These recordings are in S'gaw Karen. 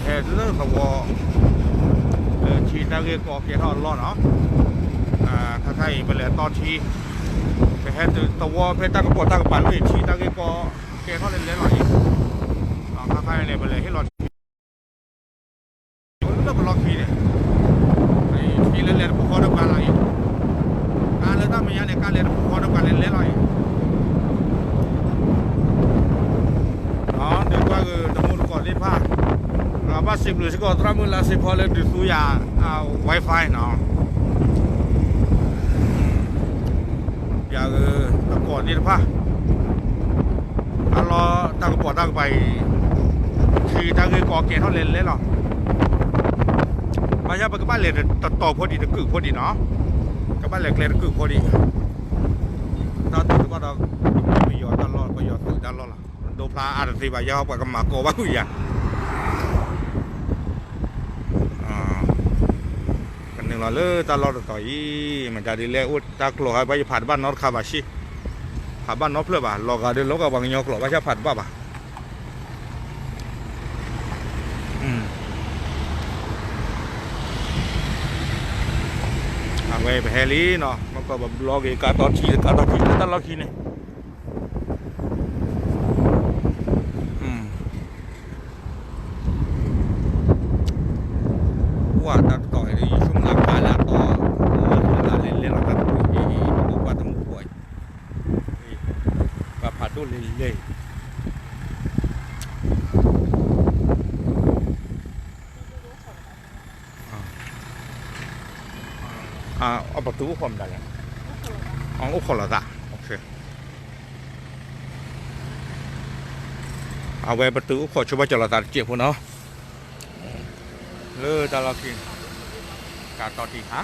ဟဲလၢသဝီ လၢထံတၢ်ဂ့ၢ်ကီကဲထီၣ်အလီၢ်နီၤ, ခါခါအံၤ ပလဲၤတီထံ, ပဟဲတုၤသဝီဖဲတၢ်ကပီၤတၢ်ကပၤလၢထံတၢ်ဂ့ၢ်ကီကဲထီၣ်လဲၤလဲၤလီၤအံၤ, ခါခါအံၤန့ၣ် ပလဲၤဟ့ၣ်လီၤထံ လၢပလီၢ်ခံန့ၣ်, ထံလၢလဲၤတပူၤဃီတပၤလီၤအံၤ, ကါလၢတၢ်မဲာ်ညါန့ၣ် ကါလဲၤတပူၤဃီတပၤလဲၤလဲၤလီၤအံၤ, ဒုးကွၢ်က့ၤတမူတကိးသ့ၣ်တဖၣ်, ဘၣ်စံးဘျုးစ့ၢ်ကီးသရၣ်မုၣ်လါစ့ဖီလၢဒုးသူယၤ Wi-Fi နီၤ, ယၤက့ၤတကိးသ့ၣ်တဖၣ် အလီၢ်တၢ်ကပီၤတၢ်ကပၤအံၤ, ထံတၢ်ဂ့ၢ်ကီကဲထီၣ်လဲၤလဲၤလီၤ, ဘၣ်ဆၣ်ပကဘၣ်လဲၤတတီၤဖိဒံးတကုာ်ဖိဒံးနီၤ, ကဘၣ်လဲၤကျဲတကုာ်ဖိဒံး, တၢ်တုၤတဘၣ်ဒီး ပယီၤတၢ်လီၢ် ပယီၤသုးတၢ်လီၢ်လီၤ, ဒိဖျါအါတသ့ဘၣ် ယဟီပှၤကမၤကိးဘၣ်ဝံၤယၤ ကနုာ်လီၤလၢတၢ်လီၢ်တတီၤအံၤ, မတၤဒ်လဲၣ်အိၣ်တၢ်ကျိၤဟဲဘၣ် ယဖးတဘၣ်နီတခါဘၣ်ဆ့, ဖးဘၣ်နီဖျၢၣ်ဘၣ်, လီၤဂာ်ဒီးလီၤဂာ်ပှၤကညီကျိာ် ဘၣ်ဆၣ်ဖးတဘၣ်ဘၣ်, အဝဲပဟဲလံနီၤ, မ့ၢ်ကီးပဘျီက့ၤကါတီထံ ကါတီထံလၢတၢ်လီၢ်ခံန့ၣ် ဝၢ်တၢ်တတီၤအံၤ ယဆိကမိၣ်လၢကါလၢအတီၤ, လၢလဲၤလဲၤလီၤတၢ်တတီၤအံၤ ပကကွၢ်တမူတကိးအံၤ, ပှၤဖးဒိၣ်လဲၤလဲၤ, အပတုာ်အိၣ်ခိးမတၤလဲၣ်, အိၣ်ခိးလိာ်သး, အဝဲပတုာ်အိၣ်ခိးဆိဘၣ်ကၠီၤလိာ်သးတစဲးဖိနီၤ, လၢတၢ်လီၢ်ခံ, ကါတီထံ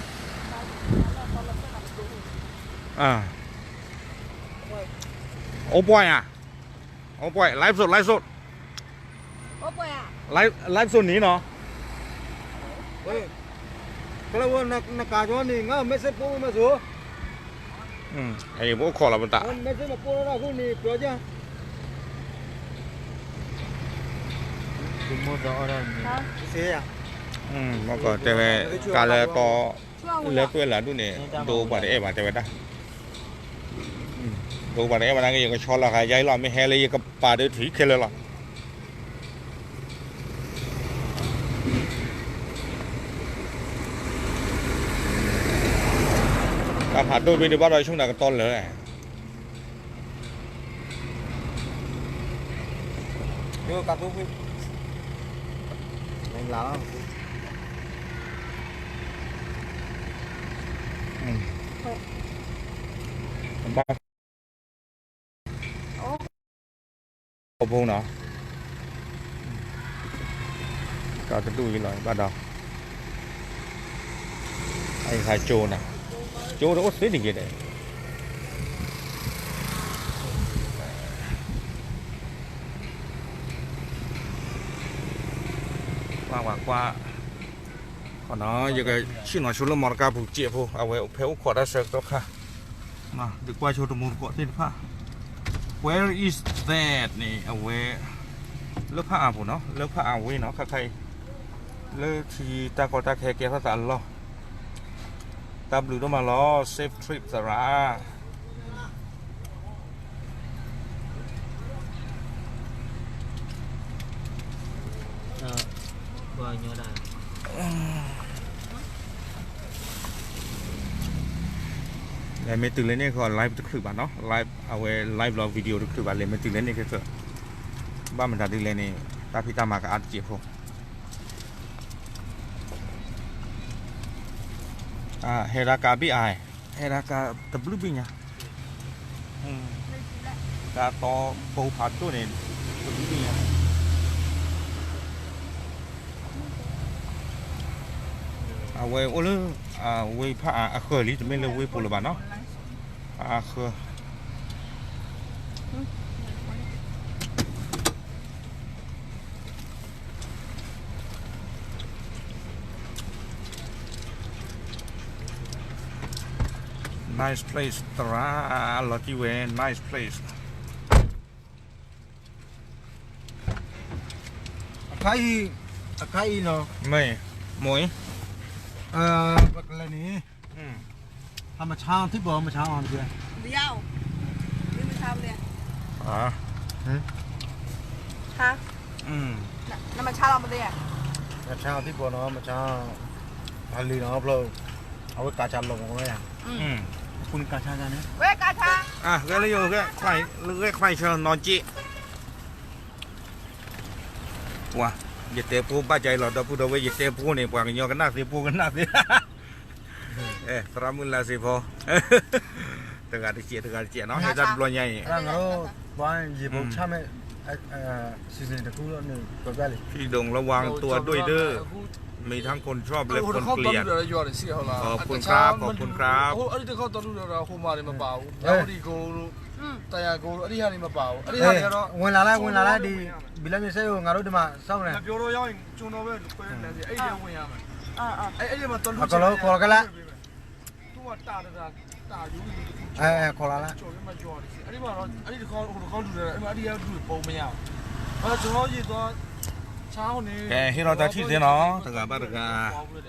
ဟါ, အိၣ်ပှဲၤဧါ, အိၣ်ပှဲၤ live สด live สด, live สดန့ၣ်နီၤ, ကလၢဝဲ နကါကီန့ၣ် ငါ message ပို့ဝဲမးစိ, ပအိၣ်ခိးလီၤပသး, message မပို့တော့အခုန့ၣ် ပြောကြ, မ့ၢ်ကီးတဲဝဲ ကါလၢတီ လၢကွဲၢ်လၢဒူၣ်န့ၣ် ဒိပှၤတအဲၣ်ဘၣ်တဲဝဲဒၣ်, ဒိပှၤတအဲၣ်ဘၣ်နာ်က့ ယကဆီလီၤဃာ်ယါအံၤလီၤ မ့ၢ်ဟဲလၢယကပာ်ဒၢထံခဲလၢာ်လီၤ. တၢ်ဖးဒိၣ်ဘ့ၣ်ဒုးဘၣ်ဒီးဆိကမိၣ်တၢ်ကတီလၢာ်, အဖိနီၤ, ကတဒူၣ်အံၤလီၤဘၣ်ဒီး, အအံၤခါကၠိနၤ, ကၠိတအိၣ်သ့တဂ့ၤဒီး, ကွၢ်ကွၢ်ကွၢ်, နီၤ ယကဆ့ၣ်နီၤဆိလၢမီတကါပူၤစဲးဖိ အဝဲဖဲအိၣ်ခိးတၢ်ဆၢကတီၢ်ခါ ဒုးကွၢ်ဆိတမူတကိးသ့ၣ်တဖၣ်, Where is that န့ၣ် အဝဲ လၢဖးအါပူၤနီၤ လၢဖးအါဝ့ၢ်နီၤ ခါခါအံၤ လၢထံတၢ်ကီတၢ်ခဲကဲထီၣ်သးအလီၢ်, တၢ်ဘျုးဒိၣ်မးလီၤ safe trip သရၣ် လဲၤမ့ၢ်တုၤလၢန့ၣ်ဃီ live တချုးဘၣ်နီၤ live အဝဲ live လီၤ video တချုးဘၣ် လဲၤမ့ၢ်တုၤလၢန့ၣ်ခဲကၢၢ်, ဘၣ်မတၤဒ်လဲၣ်န့ၣ် တၢ်ဖံးတၢ်မၤကအါတစဲးဖိ ဟဲဒၣ်ကါဘ့ၣ်အါ, ဟဲဒၣ်ကါတဘျုးဘ့ၣ်ညါ, ကါတီဘိဖးဒိၣ်န့ၣ် တဘျုးဘ့ၣ်ညါ, အဝဲအိၣ်လၢ ဝ့ၢ်ဖးအါအဃၢၤလံ တမ့ၢ်လၢဝ့ၢ်ပူၤလၢၤဘၣ်နီၤ, အဃၢၤ Nice place သရၣ် လီၤတံၢ်ဝဲ nice place အခါအံၤ အခါအံၤနီၤ, မ့ၢ်, မ့ၢ်, ပကလဲၤန့ၣ်, ဟးမဆါအီၤထံၣ်ပီၤ မဆါအီၤ, မဆါ, မဆါ, နမဆါလီၤပသ့ၣ်, မဆါအီၤထံၣ်ပီၤနီၤ, မဆါ, ဟးလံနီၤဖျၢၣ်, အဝဲကးဆါလီၤမးဝဲယါ, ပူၤန့ၣ်ကးဆါန့ၣ်, ဝဲကးဆါ, ဂဲၤလၢယိၤဂဲၤ, ဂဲၤခွဲးဆၢနီၤက့ၣ် ပှၤ, ယတဲဖိဘၣ်ကၢအံၤလီၤ ဒီပုၢ်ဒီဝဲၢ် ယတဲဖိန့ၣ် ပှၤကညီကနၣ်သ့ ဖိကနၣ်သ့, သရၣ်မုၣ်လါစ့ဖီ, တဂၤတစဲး တဂၤတစဲးနီၤ ဟဲတၢ်တဘျီညါအံၤ, ယဖိဆၣ်မဲာ်, ဖံဒိၣ်လၢဝါကတိၤအဒိၣ်အံၤဒၣ်, မ့ၢ်ထါคนชอบ လၢคนเกลียด, ขอบคุณครับ ขอบคุณครับ အတခီတီၤဒုၣ်ဒီးယွၤန့ၣ်စံးဟီလီၤ, အတခီတီၤဒုၣ်ဒီးဟိမၤန့ၣ်မပာ်ဘူး, အဝဲဒ်ကိ, တၢ်ယၤကိ, အဒံၣ်ဟါန့ၣ်မပာ်ဘူး, အဒံၣ်ဟါန့ၣ်ဒီး, ဝဲလၢ်လၢ် ဝဲလၢ်လၢ်ဒ်, ဘံလၢမ့ၢ်စဲအိၣ် ငါတို့ဒီးမၤစၢ်မလဲၣ်, အကလီၤကလၢ်လၢ်, ကဲဟ့ၣ်လီၤတၢ်ထံၣ်သ့နီၤ တဂၤဘၣ်တဂၤ ကဲဟ့ၣ်လီၤတၢ်ထံၣ်သ့နီၤ တဂၤဘၣ်တဂၤ,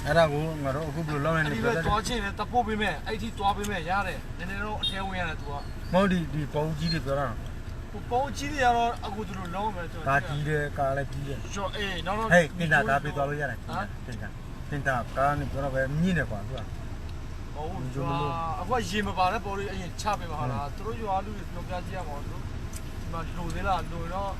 အဲဒါကို ငါတို့အခုဘယ်လိုလုပ်လဲ နပြောတတ်တယ်, မဟုတ်ဒီး ဒီပအူကြီးတွေပြောတာ, ပအူကြီးတွေကတော့ အခုဒီလိုလုပ်မယ်, ကားကြီးတယ် ကားလည်းကြီးတယ်, ဟဲ့ တင်တာကားပေးသွားလို့ရတယ်, တင်တာ, တင်တာကားနဲ့ပြောတော့ပဲ မြင့်တယ်ကွာ သူက, အခုကရေမပါတဲ့ ပအူတွေ အရင်ချပေးမှာဟာလား, သူတို့ရွာလူတွေပြောပြကြည့်ရမှာ, သူတို့ဒီမှာလိုသေးလား, လိုရင်တော့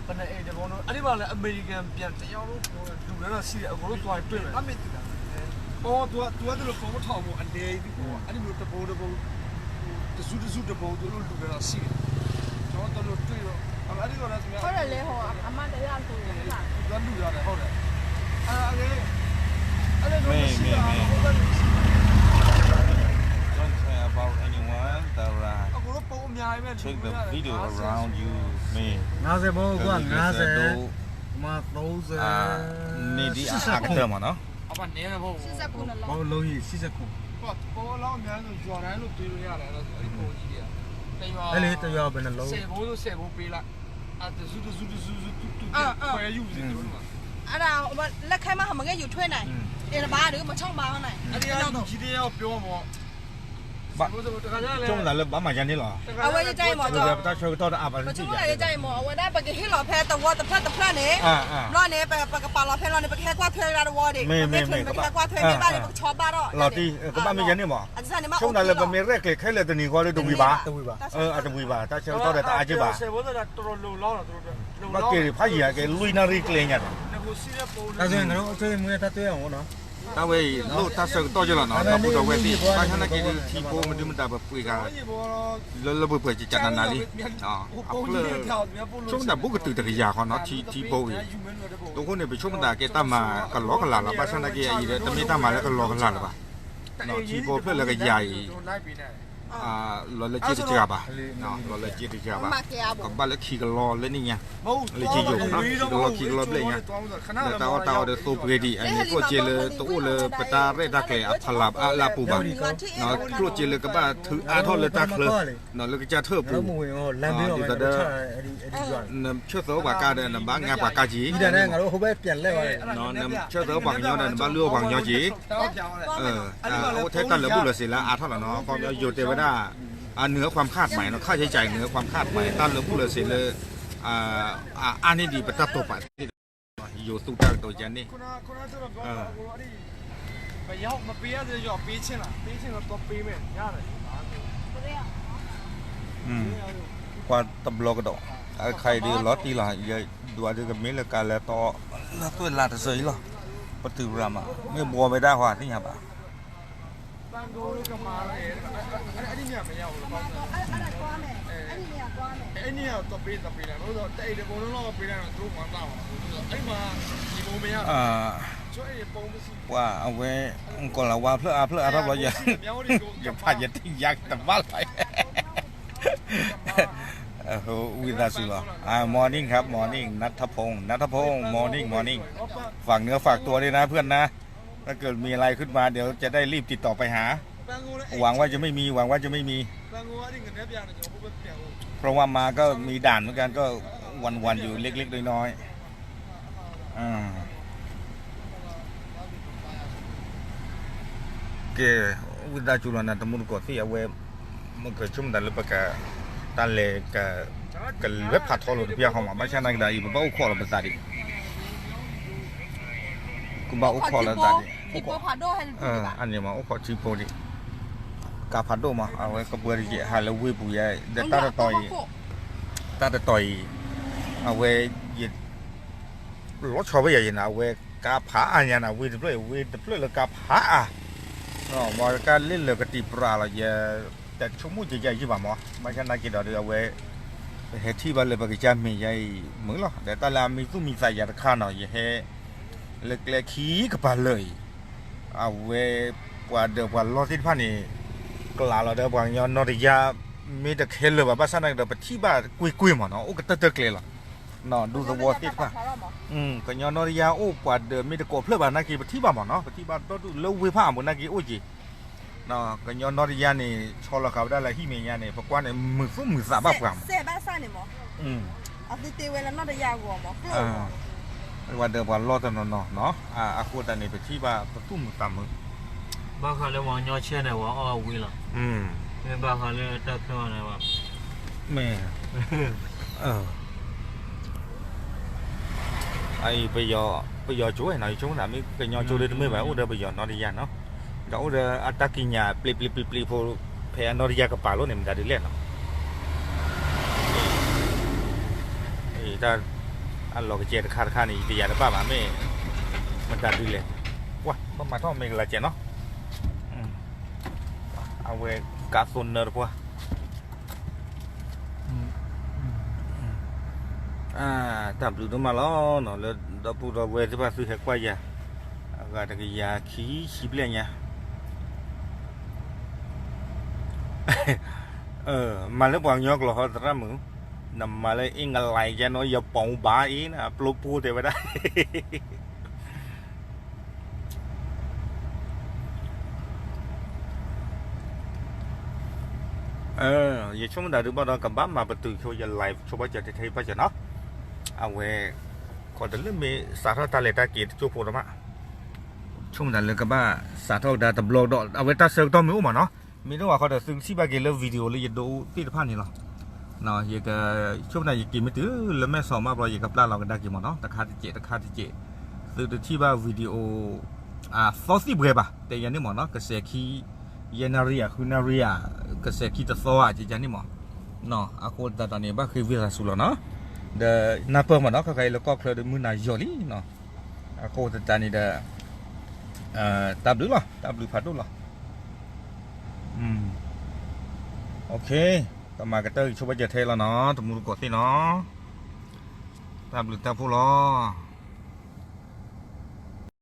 ဘယ်နှစ်အိမ်တဘုံတို့, အဲ့ဒီမှာလည်း အမေရိကန်ပြန်တယောက်လို့ပြောတယ်, လူတွေတော့ရှိတယ်, အကုန်လုံးသွားရင်တွေ့မယ်, အော် သူက သူက သူတို့ ပုံထောင်ပုံ အလဲကြီးပေါ့, အဲ့ဒီလိုတပုံတပုံ, တစုတစုတပုံ သူတို့လူတွေတော့ရှိတယ်, ကျွန်တော်တို့တွေ့တော့ အဲ့ဒီတော့လည်း ဟုတ်တယ်လေ, ဟို အမတရားလူတွေလား, သူကလူရတယ် ဟုတ်တယ်, အဲ့ဒါအဲ့ဒါတော့မရှိတာ မ့ၢ်မ့ၢ်မ့ၢ် ဟုတ်တယ်, Don't care about anyone, Tara. အကုန်လုံးပုံအများကြီးပဲ, Check the video around you, မ့ၢ် ငါးဆယ်ဘိ အခုက ငါးဆယ်, မ သုံးဆယ်, နေဒီအကတၢၢ်မးနီၤ, အပနဲဘိ ရှစ်ဆယ့်ခုနှစ်လုံး, ဘိလုံးကြီး ရှစ်ဆယ့်ခုနှစ်, ဘိလုံးများဆို ရွာတိုင်းလို့ ပေးလို့ရတယ်, အဲ့ဒီဘိကြီးတွေက, တရွာ, အဲ့လေ တရွာဘယ်နှလုံး, ဆယ်ဘိဆို ဆယ်ဘိပေးလိုက်, အဲ တစု တစု တစု စု တူ တူ ခွဲယူစေ သူတို့က, အဲ့ဒါ လက်ခံမှ မငဲ့ယူထွေးနိုင်, တယ်တပါ ဒီး မချောက်ပါ ဟုတ်နိုင်, အဲ့ဒီက လူကြီးတယောက် ပြောပေါ့, ဘၣ် တခါကျရင် ကၠိမနုၤလၢဘၣ်မၤယါန့ၣ်လီၤ, အဝဲယကြိုက်မး, ပတၢ်ဆၢကတီၢ်တအါဘၣ်လၢ ပကၠိမနုၤယကြိုက်မး, အဝဲဒၣ် ပကဟ့ၣ်လီၤဖဲသဝီတဖျၢၣ်တဖျၢၣ်န့ၣ်, ဘျီန့ၣ် ပ ပကပာ်လီၤဖဲလီၤန့ၣ် ပကဟဲကွၢ်ထွဲဒၣ်တဝီဒီး, မ့ၢ် မ့ၢ် မ့ၢ် ပကဟဲကွၢ်ထွဲမ့ၢ်ဘၣ်န့ၣ် ပကဆီဘၣ်ဒီး, လီၤတံၢ် ကဘၣ်မ့ၢ်ယါန့ၣ်မး, ကၠိမနုၤလၢပမ့ၢ်ရဲၣ်ကျဲၤခဲလၢာ်တနံၤဃီဒီးတဝံၤဘၣ်, တဝံၤဘၣ်, အတဝံၤဘၣ်တၢ်ဆၢကတီၢ်ဒီးတအါက့ဘၣ်, ဘၣ်က့ၤဖးယံၤက့ၤ လွံၢ်နၣ်ရံၣ်ကျဲညါဒီး တၢ်ဝဲအံၤ လိၣ်တၢ်ဆၢကတီၢ်က့လီၤနီၤ ဒီပုၢ်ဒီဝဲၢ်သ့ၣ် ဘၣ်ဆၣ်နာ်က့ဒီး ထံဖိမဒုမတၤပပှ့ၤဂၤ လၢလၢပှဲၤပှဲၤကကနနၤလံ, အဖျၢၣ် ဆိကမိၣ်တၢ်ဘူးကတုၤတကယၤဃီနီၤ ထံဖိဝံၤ, အဃိန့ၣ် ပဆိကမိၣ်တၢ်ကဲတၢ်မၤကလီကလီလီၤ ဘၣ်ဆၣ်နာ်က့အံၤဒီး တမ့ၢ်တၢ်မၤလၢကလီကလီလၢၤဘၣ်, ထံဖိဖျၢၣ်လၢကယၤအံၤ လီၤလၢက့တကၤဘၣ်, လီၤလၢက့တကၤဘၣ်, ကဘၣ်လၢခံကလီလၢနံၣ်ညါ, လၢက့ယိာ် ခံကလီခံကလီဘျဲၣ်ညါ, လၢတၢ်အီၣ်တၢ်အီဒီးသိပှ့ၤဒံး အန့ၣ်ကျိၣ်စ့လၢတအိၣ်လၢပတၢ်ရဲၣ်တၢ်ကျဲၤအဖီလာ်အလၢအပူၤဘၣ်, ကျိၣ်စ့လၢကဘၣ်ထုးအါထီၣ်လၢတၢ်ချၢ, လၢကစၢ်ထၢၣ်အပူၤ, ဒ်သိးဒီး နဆၢသၢပှၤကါဒီး နဘၣ်ငါပှၤကါက့ၤ, နဆၢသၢပှၤကညီဒီး နဘၣ်လုၢ်အီၣ်ပှၤကညီက့ၤ, အိၣ်ထဲတၢ်လၢာ်ဘူၣ်လၢာ်စ့ၤလၢအါထီၣ်လီၤနီၤ, ခီပညီယိၤတဲဝဲဒၣ် အနုၤအခွံခၣ်မးနီၤ ခၣ်ဆ့ကၢ်နုၤအခွံခၣ်မး တၢ်လၢာ်ဘူၣ်လၢာ်စ့ၤလၢ အါန့ၢ်ဒံးပတၢ်တိာ်ပာ် ယိၤသူတၢ်ကတိၤယါန့ၣ် ကွၢ်တဘျီကဒီး အခါအံၤဒုးလီၤတံၢ်လီၤ ယဒွးဒုးကမ့ၢ်လၢကါလဲၤတီ လၢသွဲၣ်လါတစၢၤအံၤလီၤ, ပတုၤရၤမး မ့ၢ်ဘှီဝဲဒၣ်ဟီသ့ၣ်ညါဘၣ် ပှၤအဝဲ ကီၤလၤဝါဖျၢၣ်အါဖျၢၣ်အါထီၣ်ဘျီ ယဖးယတယါကတဘၣ်လီၤ ဝံသးစူၤလီၤ morning ครับ morning นัทพงษ์ นัทพงษ์ morning morning ฝากเนื้อฝากตัวด้วยนะเพื่อนนะ ถ้าเกิดมีอะไรขึ้นมาเดี๋ยวจะได้รีบติดต่อไปหา หวังว่าจะไม่มี หวังว่าจะไม่มี เพราะว่ามาก็มีด่านเหมือนกัน ก็วันๆอยู่เล็กๆน้อยๆ ကဲ, ဝံသးစူၤလီၤနၤ တမူတကိးသ့ၣ် အဝဲ မ့ၢ်ကဆိကမိၣ်တၢ်လၢပက တၢ်လဲၤ ကလဲၤဖးထီလိာ်တပျၢ်ဃီမး ဘၣ်ဆၣ်နာ်က့ဒီးအံၤ ပဘၣ်အိၣ်ခိးလီၤပသးဒံး, ကဘၣ်အိၣ်ခိးလီၤသးဒံး, အန့ၣ်မး အိၣ်ခိးထံဖိဒံး, ကးဖးဒိၣ်မး အဝဲကပှဲၤတယဲၢ် ဟးလၢဝ့ၢ်ပူၤယါ, ဒီးတၢ်တတီၤအံၤ, တၢ်တတီၤအံၤ, အဝဲ ယ လီၤဆီဖဲယၤယဲနၤ အဝဲကါဖးအါညါနၤ ဝ့ၢ်တဖျၢၣ် ဝ့ၢ်တဖျၢၣ်လၢကါဖးအါ, မ်ကါလၢလၢကတံာ်ပြးလီၤ ယတဆိကမိၣ်ကယၤယံၢ်ဘၣ်မး ဘၣ်ဆၣ်နာ်က့ဒီးဒုးအဝဲ ပဟဲထံၣ်ဘၣ်လၢပကစၢ်မဲာ်ယါအံၤမုာ်လီၤ ဒီးတၢ်လၢအမံသူၣ်မံသးယၤတခါနီၤ ယဟဲ လၢကျဲခံကပၤလၢာ်အံၤ, အဝဲ ပှၤဒၢးပှၤလီၢ်သ့ၣ်တဖၣ်န့ၣ် ကျးလီၤဒီးပှၤကညီနီၢ်တယၢ် မ့ၢ်တခဲလၢာ်ဘၣ် ဘၣ်ဆၣ်နာ်က့ဒီး ပထံၣ်ဘၣ်ကွ့ၢ်ကွ့ၢ်မးနီၤ အိၣ်ကတၢၢ်တၢၢ်ကျဲလီၤ, ဒူသဝီသ့ၣ်တဖၣ်, ကညီနီၢ်တယၢ်အိၣ်ပှၤဒၢးမ့ၢ်တကိးဖျၢၣ်ဘၣ်နာ်က့ ပထံၣ်ဘၣ်မးနီၤ ပထံၣ်ဘၣ်ဒီဒူၣ်လၢဝ့ၢ်ဖးအံၤပူၤနာ်က့အိၣ်က့ၤ, ကညီနီၢ်တယၢ်န့ၣ် ဆီလီၤဃာ်ဝဲဒၣ်လၢဟံၣ်မဲာ်ညါန့ၣ် ပကွၢ်န့ၣ် မုာ်သူၣ်မုာ်သးဘၣ်ပှၤမး ပှၤဒၢးပှၤလီၢ်တနီၤနီၤနီၤ, အဃိသတးန့ၣ် ပထံၣ်ဘၣ်ပသူၣ်မုာ်သးမုာ်, ဘၣ်ဃးလၢပှၤကညီဆဲန့ၣ် ပှၤအီၣ်အဝံၤလီၤ, မ့ၢ်ဘၣ်ဃးလၢတၢ်ခဲအံၤန့ၣ် မ့ၢ် အံၤ ပယီၤကၠိနီၤ ယဆိကမိၣ်သးမ့ၢ်ကညီကၠိလၢတမ့ၢ်ဘၣ် အိၣ်ဒီးပယီၤနီၢ်တယၢ်နီၤ, ဒီးအိၣ်ဒီးအတၢ်ကံးညာ်ပျံၤပျံၤပျံၤပျံၤဖိ ဖဲအနီၢ်တယၢ်ကပၤလီၤန့ၣ် မတၤဒုးလဲၣ်နီၤ တၢ် အလီၤကစဲတခါတခါန့ၣ် ယတယာ်တဘၣ်ဘၣ်မ့ၢ် မတၤဒုးလဲၣ်, ပှၤ ဘၣ်မၤထီၣ်မ့ၢ်ကလၤကဲနီၤ, အဝဲကးသိနၢတပှၢ် တၢ်ဘျုးဒိၣ်မးလီၤနီၤ လၢဒီပုၢ်ဒီဝဲၢ်သ့ၣ်တဖၣ်သုဟဲကွၢ်ယၤ, အဂၤတကယၤခံဆံဘျဲၣ်ညါ မၤလၢပှၤကညီကျိာ်ဟီသရၣ်မုၣ်, နမၤလၢအ့ၣ်ကလံးကဲနီၤ ယပိာ်ဘၣ်အ့ၣ်နၤ ပျိပူတဲဝဲဒၣ် ယဆိကမိၣ်တၢ်ဒုးဘၣ်ဒီး ကဘၣ်မၤပတုာ်ဆိယ live ဆိဘၣ်စၢၤထဲထဲအံၤဘၣ်စၢၤနီၤ, အဝဲ ခီတလၢမ့ၢ်စးထီၣ်တၢ်လဲၤတၢ်က့ၤတကၠိဖိဒီးမး, ဆိကမိၣ်တၢ်လၢကဘၣ်စးထီၣ်ကဒါတဘျီဒီး အဝဲတၢ်ဆၢကတီၢ်မ့ၢ်အိၣ်မးနီၤ, မ့ၢ်တအိၣ်ဘၣ်ဃီဒီးသုကထံၣ်ဘၣ်က့ၤလၢ video လၢယဒိသ့ၣ်တဖၣ်န့ၣ်လီၤ. ယက ဆိကမိၣ်တၢ်ယက့ၤမ့ၢ်တုၤလၢမဲၢ်ဆီးမးဘျီ ယကပျၢ်လီၤကဒါက့ၤမးနီၤ တခါတစဲးတခါတစဲး, သုတထံၣ်ဘၣ် video အသီသံၣ်ပှဲၤဘၣ် တဲယၤန့ၣ်မးနီၤ ကစဲးခံ ယဲၢ်နၣ်ရံၣ်ဧါ ဃုနၣ်ရံၣ်ဧါ, ကစဲးခံတသီဧါ ကယၤန့ၣ်မး, အဃိသတးန့ၣ် ဘၣ်ဃ့ဝံသးစူၤလီၤနီၤ, ဒီးနၢ်ပၢၢ်မးနီၤ ခဲခါအံၤလၢကီၢ်ချၢဒီးမုၢ်နၤယိာ်လံနီၤ, အဃိသတးန့ၣ်ဒီး တၢ်ဘျုးလီၤ တၢ်ဘျုးဖးဒိၣ်လီၤ, ကမၤကတၢၢ်ဆိဘၣ်စၢၤထဲလီၤနီၤ တမူတကိးသ့ၣ်နီၤ, တၢ်ဘျုးတၢ်ဖှိၣ်လီၤ.